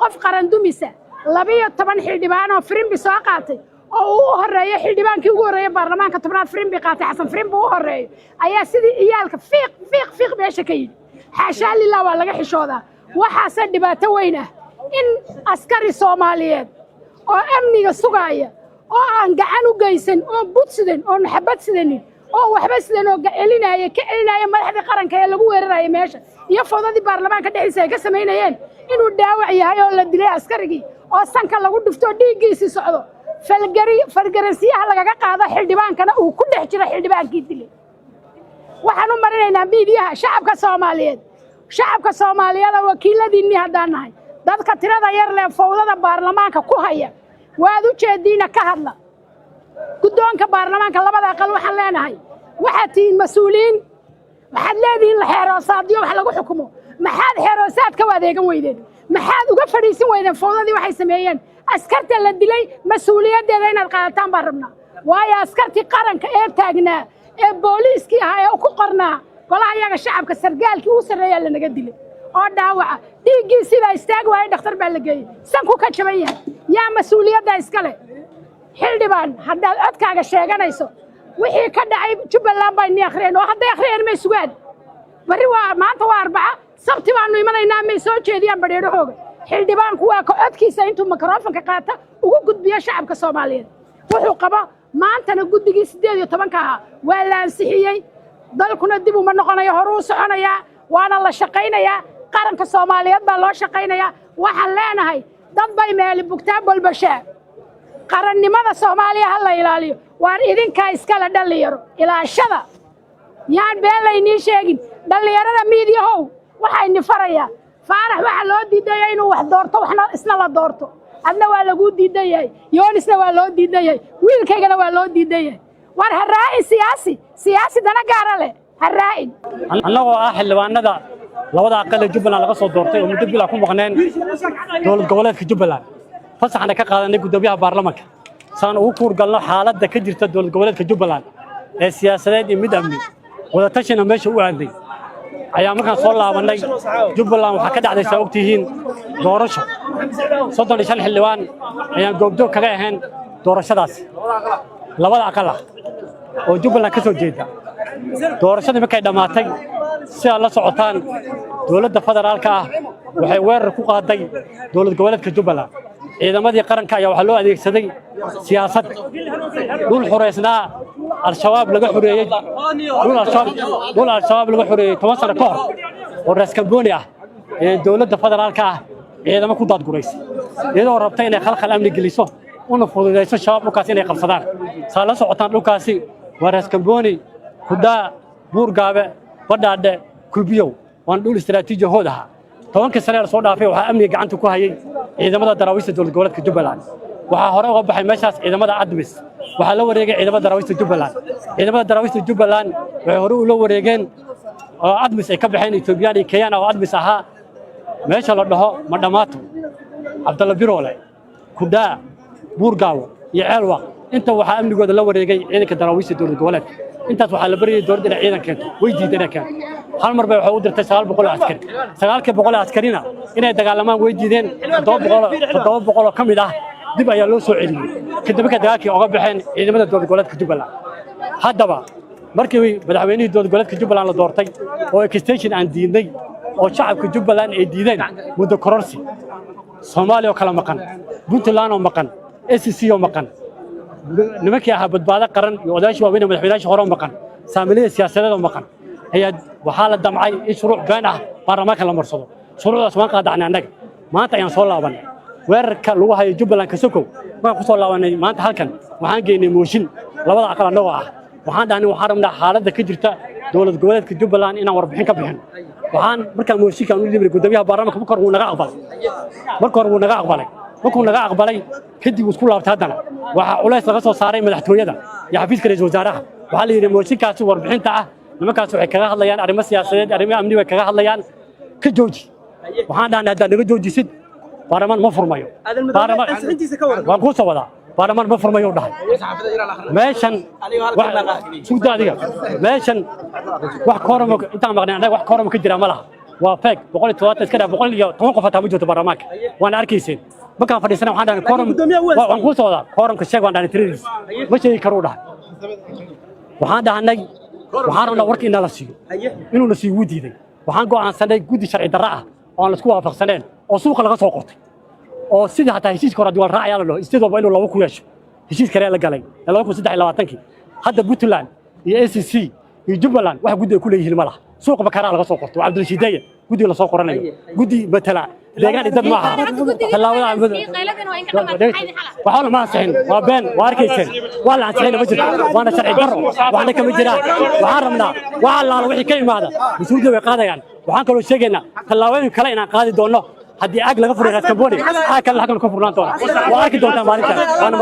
Qof qarandumisa, 12 xildhibaan oo firimbi soo qaatay oo uu u horreeyo xildhibaankii ugu horreeya baarlamaanka 10aad firimbi qaatay, Xasan Firimbi u horreeyo, ayaa sidii ciyaalka fiiq fiiq fiiq meesha ka yidhi. Xaashaa lilah, waa laga xishoodaa. Waxaase dhibaato weyn ah in askari Soomaaliyeed oo amniga sugaaya oo aan gacan u geysan, oon bud sidan, oon xabad sidanin, oo waxba sidan, oo celinaya, ka celinaya madaxdii qaranka ee lagu weeraraya meesha iyo fowdadii baarlamaanka dhexdiisa ay ka samaynayeen, inuu dhaawac yahay oo la dilay askarigii oo sanka lagu dhufto oo dhiiggiisii socdo, falgari falgaransiyaha lagaga qaado xildhibaankana uu ku dhex jiro xildhibaankii dilay. Waxaan u marinaynaa miidiyaha shacabka Soomaaliyeed, shacabka Soomaaliyeed oo wakiiladiinnii haddaan nahay, dadka tirada yar leh fowdada baarlamaanka ku haya waad u jeediina, ka hadla. Guddoonka baarlamaanka labada aqal waxaan leenahay, waxaad tihiin mas-uuliyiin, waxaad leedihiin la xeeroosaadyo wax lagu xukumo. Maxaad xeeroosaadka u adeegan weydeen? Maxaad uga fadhiisin weydeen fowdadii waxay sameeyeen? Askarta la dilay mas-uuliyaddeeda inaad qaadataan baan rabnaa, waayo askartii qaranka ee taagnaa ee booliiskii ahaa ee ku qornaa golaha yaga shacabka, sargaalkii ugu sarreeyaa lanaga dilay oo dhaawaca, dhiiggiisii baa istaagi waayey, dhakhtar baa la geeyey, sanku ka jaban yahay. Yaa mas-uuliyadda iskale? Xildhibaan, haddaad codkaaga sheeganayso, wixii ka dhacay Jubbaland baa ini akhriyeen, oo hadday akhriyeen may sugaan barri? Waa maanta, waa Arbaca, Sabti baanu imanaynaa, may soo jeediyaan badheedhahooga? Xildhibaanku waa ka codkiisa intuu mikrofonka qaata ugu gudbiyo shacabka Soomaaliyeed wuxuu qabo. Maantana guddigii 18-ka ahaa waa la ansixiyey. Dalkuna dib uma noqonayo, horuu soconayaa, waana la shaqaynayaa. Qaranka Soomaaliyeed baa loo shaqaynayaa. Waxaan leenahay, dad bay meeli bugtaa bolbashaa. Qarannimada Soomaaliya ha la ilaaliyo. Waar idinkaa iskale dhallinyaro, ilaashada. Yaan been laynii sheegin. Dhallinyarada miidyahow, waxayni farayaa, Faarax waxaa loo diidaya inuu wax doorto, waxna isna la doorto. Adna waa laguu diidan yahay, Yoonisna waa loo diidan yahay, wiilkaygana waa loo diidan yahay. War ha raacin siyaasi, siyaasi dana gaara leh ha raacin. Annagoo ah xildhibaanada labada aqal ee Jubbaland laga soo doortay oo muddo bilaa ku maqneen dowlad goboleedka Jubbaland, fasaxna ka qaadanay guddoomiyaha baarlamanka saan ugu kuurgalno xaaladda ka jirta dowlad goboleedka Jubbaland ee siyaasadeed iyo mid amni, wadatashina meesha u aadnay, ayaa markaan soo laabannay, Jubbaland waxaa ka dhacday, saa ogtihiin, doorasho. 35 xildhibaan ayaan goobjoog kaga ahayn doorashadaasi labada aqal ah oo Jubbaland ka soo jeeda. Doorashadii markay dhammaatay, si aad la socotaan, dowladda federaalka ah waxay weerar ku qaaday dowlad goboleedka Jubbaland. Ciidamadii qaranka ayaa waxaa loo adeegsaday siyaasad. Dhul xureysnaa Al-Shabaab laga xoreeyey, dhul Al-Shabaab laga xoreeyey 10 sano ka hor oo Raaskambooni ah ee dowladda federaalka ah ciidamo ku daadguraysay, iyadoo rabta inay khalkhal amni geliso una fududayso Shabaab dhulkaas inay qabsadaan. Saa la socotaan, dhulkaasi waa Raaskambooni, Kudhaa, Buurgaabe, Badhaadhe, Kulbiyow, waana dhul istaraatiiji hood ahaa. 10-kii sane la soo dhaafay waxaa amniga gacanta ku hayay ciidamada daraawiishta dowlad goboleedka Jubbaland. Waxaa hore uga baxay meeshaas ciidamada ATMIS, waxaa la wareegay ciidamada daraawiishta Jubbaland. Ciidamada daraawiishta Jubbaland waxay hore ula wareegeen oo ATMIS ay ka baxeen Etoobiyaan iyo Kenyaan oo ATMIS ahaa meesha la dhaho Madhamaato, Cabdalla Biroole, Kudhaa, Buurgaawo iyo Ceelwaaq. Inta waxaa amnigooda la wareegay ciidanka daraawiishta dowlad goboleedka. Intaas waxaa la baryayay dowladda inay ciidan keento, way diiday inay keento. Hal mar bay waxay u dirtay 900 oo askari. 9-kii oo askarina inay dagaalamaan way diideen. 700 oo ka mid ah dib ayaa loo soo celiyey kadib markay dagaalkii oga baxeen ciidamada dowlad goboleedka Jubbaland. Haddaba markii madaxweynihii dowlad goboleedka Jubbaland la doortay oo extension aan diidnay oo shacabka Jubbaland ay diideen muddo kororsi, Soomaaliya oo kala maqan, Puntland oo maqan, SSC oo maqan, nimankii ahaa Badbaado Qaran iyo odayaashii waaweyn ee madaxweynayaashii hore oo maqan, saamilada siyaasadeed oo maqan, ayaa waxaa la damcay in shuruuc been ah baarlamaanka la marsado. Shuruucdaas waan qaadacnay annaga. Maanta ayaan soo laabanay. Weerarka lagu hayo Jubbaland kasokow, markaan ku soo laabanay maanta halkan, waxaan geynay mooshin labada aqal annagoo ah. Waxaan dhahnay, waxaan rabnaa xaaladda ka jirta dowlad goboleedka Jubbaland inaan warbixin ka bixin. Waxaan markaan mooshinkaan u dhiibnay guddoomiyaha baarlamaanka, marka hore wuu naga aqbalay. Marka hore wuu naga aqbalay. Markuu naga aqbalay kadib wuu isku laabtay. Haddana waxaa culays laga soo saaray madaxtooyada iyo xafiiska ra'iisul wasaaraha. Waxaa la yidhi, mooshinkaasi warbixinta ah nimankaas waxay kaga hadlayaan arrimo siyaasadeed, arrimo amni bay kaga hadlayaan, ka jooji. Waxaan dhahnay, haddaad naga joojisid, baarlamaan ma furmayo. Waan kuu soo wadaa. Baarlamaan ma furmayo dhahay. Meeshan sugda adiga, meeshan wax kooramo intaan maqnay annaga wax kooramo ka jira ma laha. Waa fake. 170 iska dhaa, 110 qof hataa ma joogto baarlamaanka, waana arkayseen. Markaan fadhiisanay waxaan dhahnay quorum. Guddoomiyaha wuu Waan kuu socdaa. Quorumka sheeg waan dhahnay, tiradiis ma sheegi karuu dhahay. Waxaan dhahnay waxaan rabnaa warka inaa la siiyo. Inuu na siiyo wuu diiday. Waxaan go'aansanay guddi sharci darro ah oo aan laisku waafaqsaneen oo suuqa laga soo qortay, oo sidii hataa heshiiska hore haddii waa la raacayaa la dhaho, state walba inuu labo ku yeesho heshiis kale la galay ee 2023-kii. Hadda Puntland iyo ACC iyo Jubbaland wax guddi ay ku leeyihiin ma laha. Suuqa bakaraa laga soo qortay, waa Cabdirashiideeye guddiga lasoo qoranayo. Guddi matala deegaan iyo dad maaha. Tallaabada waxba lama ansixin, waa been. Waa arkayseen, waa la ansixin ma jirto, waana sharci darro, waxna kama jiraan. Waxaan rabnaa wax allaala wixii ka imaada mas-uuliyadda way qaadayaan. Waxaan kaloo sheegaynaa tallaabooyin kale inaan qaadi doonno. Haddii aag laga furay Raas Kamboni, aag kale halkan ka furnaan doona. Waa arki doontaa maalinta waana.